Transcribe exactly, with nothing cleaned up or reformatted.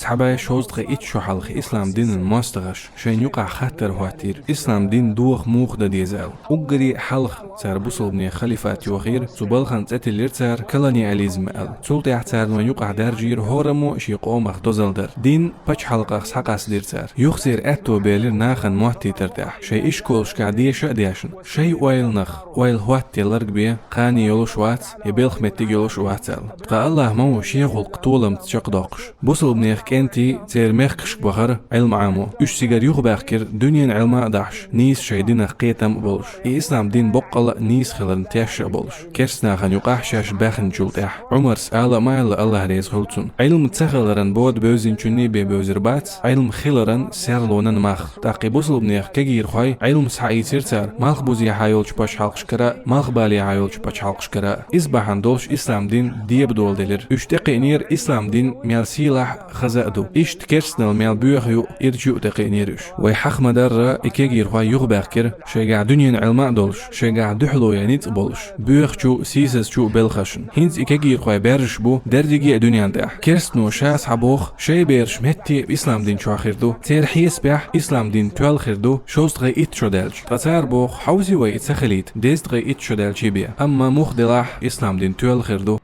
Цхьабай шовзткъе итт шо хьалха ислам динан мостагӀаша шайна юкъахь хаттар хӀоттийра, ислам дин доха муха дан деза аьлла. Уггаре хьалха цара бусалбанийн халифат йохийра, цу балхана цӀе тиллира цара колониализм аьлла. Цул тӀаьхьа цара вайн юкъахь даржийра хӀораммо а шен къомах дозалла дар. Дин пачхьалкхах схьакъастадира цара. Юха церан аьтто белира нахана моттийтар тӀехь, шайн ишколашкахь деша а дешна, шайн ойланах ойла хӀоттаде ларг бе, кхане йолуш вац, я белхан меттиг йолуш а вац аьлла. Ткъа Аллахь ма ву шен гӀуллакх толамца чекхдоккхуш. Бусалбанех кӀентий церан мехкашка бахара Ӏилма Ӏамо. Уьш цигара юхабаьхкира дуьненан Ӏилма а дахьаш, нийса шайн динах кхетам а болуш, и ислам дин боккъала а нийса хиларна тешна а болуш. Керстанахана юкъахь шаьш баьхначул тӀаьхьа Ӏумарс ала а ма аьлла, Аллахь реза хуьлу цунна: Ӏилма ца хиларан бода бевзинчунний бен бевзар бац, Ӏилма хиларан серлонан мах. ТӀаккха и бусалбанех кегийрхой Ӏилма схьаийцира цара малхбузехьа йолчу пачхьалкхашкара а, малхбалехьа йолчу пачхьалкхашкара а. Иза бахьана долуш ислам дин дебадоладелира. Уьш тӀекхиънера ислам дин мел сийлахь а, хаза а ду. Иштта керстанал мел боьха ю а, ирча ю а тӀекхиънера уьш. Вай хьаха ма-дарра, и кегийрхой юхабаьхкира, шайгахь дуьненан Ӏилма а долуш, шайгахь дуьхьало ян ницкъ а болуш, боьхачу а, сийсазчу а белхашна. ХӀинца и кегийрхой баьржаш бу дерриге а дуьнен тӀехь. Керстано ша схьабоху, шайн бераш метте а ислам дин чохь хир ду. Церан хьесапехь ислам дин тоьлла хир ду шовзткъе итт шо даьлча. Ткъа цара боху, хьовсий вай и ца хилийта дезткъе итт шо даьлчий бен. Амма муха делахь, ислам дин тоьлла хир ду.